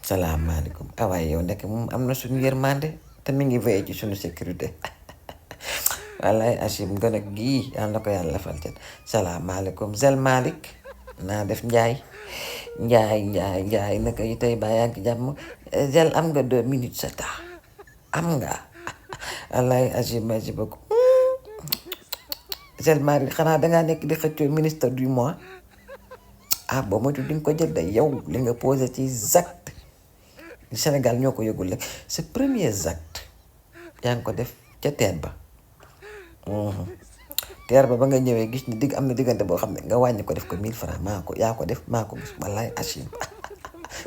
salaamaaleykum waaye yow ndekk moom am na suñu yërmande te mi ngi veillé ci suñu sécurité wallaay Achim gën a gii yal na ko yàlla fal ca salaamaaleykum Zel Malick naa def njaay naka yi tey baa yaa ngi jàmm Zel am nga 2 minutes sa temps am nga wallaay Achim merci beaucoup Zel Malick xanaa dangaa nekk di xëccoo ministre du mois boo moytu di nga ko jël day yow li nga posé ci acte Sénégal ñoo ko yëgul rek sa premier acte yaa ngi ko def ca teen ba teer ba nga ñëwee gis ni am na diggante boo xam ne nga wàññi ko def ko 1000 francs yaa ko def maa ko gis wallaay Achim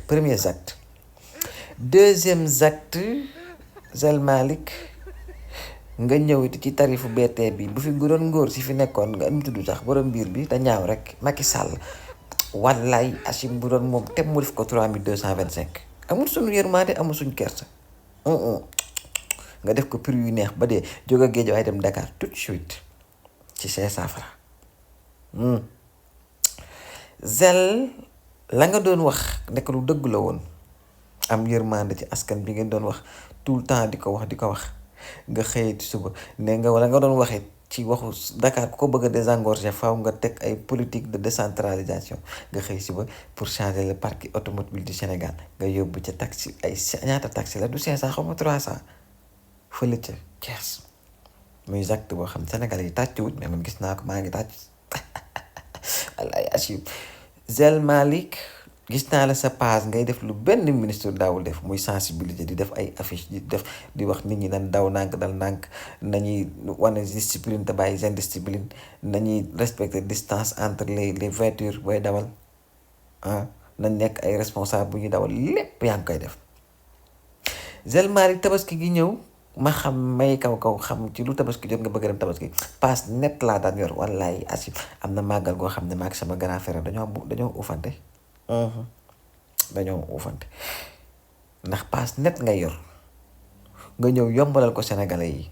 premier acte deuxième acte Zel Malick nga ñëwiti ci tarifu BT bi bu fi doon ngóor si fi nekkoon nga am tudd sax borom biir bi te ñaaw rek Macky Sall wallaay Achim bu doon moom te mu def ko 3225 amul suñu yërmande amul suñu kersa nga def ko prix yu neex ba dee jóge géej waaye dem Dakar tout de suite ci 500 francs Zel la nga doon wax nekk lu dëgg la woon am yërmande ci askan bi ngeen doon wax tout le temps di ko wax nga xëyee ci suba ne nga wala nga doon waxee ci waxu Dakar ku ko bëgg a désengorger faaw nga teg ay politique de décentralisation nga xëy suba pour changer le parc automobile du Sénégal nga yóbbu ca taxi ay ñaata taxi la du 500 xaw ma 300 fële ca Thiès muy acte boo xam Sénégal yi tàccuwut mais man gis naa ko maa ngi tàcc wallaay Achim Zel Malick gis naa la sa page ngay def lu benn ministre daawul def muy sensibiliser di def ay affiche di wax nit ñi nan daw nànk dal nànk nañuy wane discipline te bàyyi indiscipline nañuy respecter distance entre les voitures booy dawal nañ nekk ay responsable bu ñuy dawal lépp yaa ngi koy def Zel Malick tabaski gi ñëw ma xam may kaw xam ci lu tabaski jot nga bëgg dem tabaski paas net laa daan yor wallaay Achim am na màggal goo xam ne maag sama grand frère dañoo ufante ndax paas net ngay yor nga ñëw yombalal ko sénégalais yi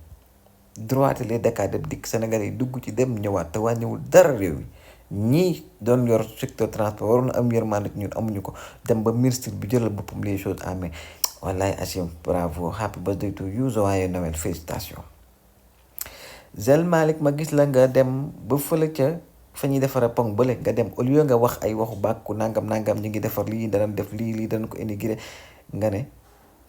droit les Dakar dem dikk sénégalais yi dugg ci dem ñëwaat te wàññiwul dara réew yi ñii doon yor secteur transport waroon am yërmande ñun amuñu ko dem ba ministre bi jëlal boppam les choses en main wallaay Achim bravo happy birthday to you joyeux Noël félicitations Zel Malick ma gis la nga dem ba fële ca fa ñuy defara pont bële nga dem au lieu nga wax ay waxu bàkku nangam ñu ngi defar lii danañ def lii danañ ko intégré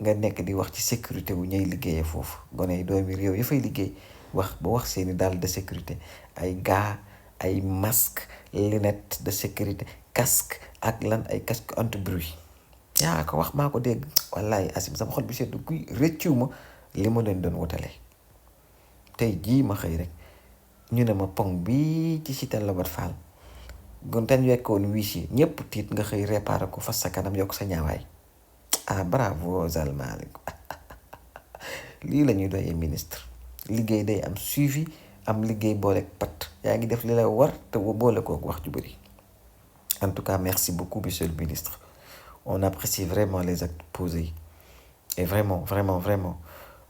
nga nekk di wax ci sécurité wu ñuy liggéeyee foofu gone yi doomi réew ya fay liggéey wax seeni dàll de sécurité ay gants ay masque lunettes de sécurité casque ak lan ay casque anti bruit yaa ko wax maa ko dégg wallaay Achim sama xol bi seddu guy rëccu ma li ma leen doon wutale tey jii ma xëy rek ñu ne ma pont bi ci Cité Lobatt Fall gontañ wekkoon wiis yi ñëpp tiit nga xëy réparé ko fas sa kanam yokk sa ñaawaay bravo Zel Malick lii la ñuy doyee ministre liggéey day am suivi am liggéey boole pat yaa ngi def li la war te boole kook wax ju bëri en tout cas merci beaucoup monsieur le ministre on apprécie vraiment les actes posés et vraiment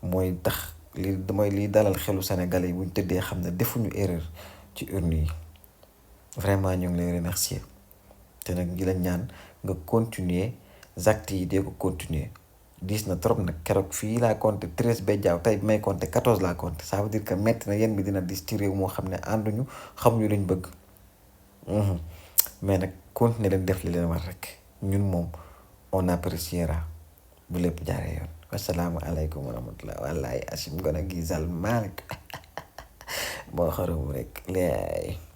mooy tax liy dalal xelu Sénégalais yi bu ñu tëddee xam ne defuñu erreur ci urne yi vraiment ñu ngi lay remercier te nag ngi la ñaan nga continuer actes yi dee ko continuer diis na trop nag keroog fii laa compté 13 bejjaaw tey bi may compté 14 laa compté ça veut dire que metti na yéen bi dina diis ci réew moo xam ne ànduñu xamuñu luñ bëgg mais nag continuer leen def li leen war rek ñun moom on appréciera bu lépp jaaree yoon wasalaamualeykum wa rahmatullah wallaay Achim gone gi Zel Malick boo xarum rek léegi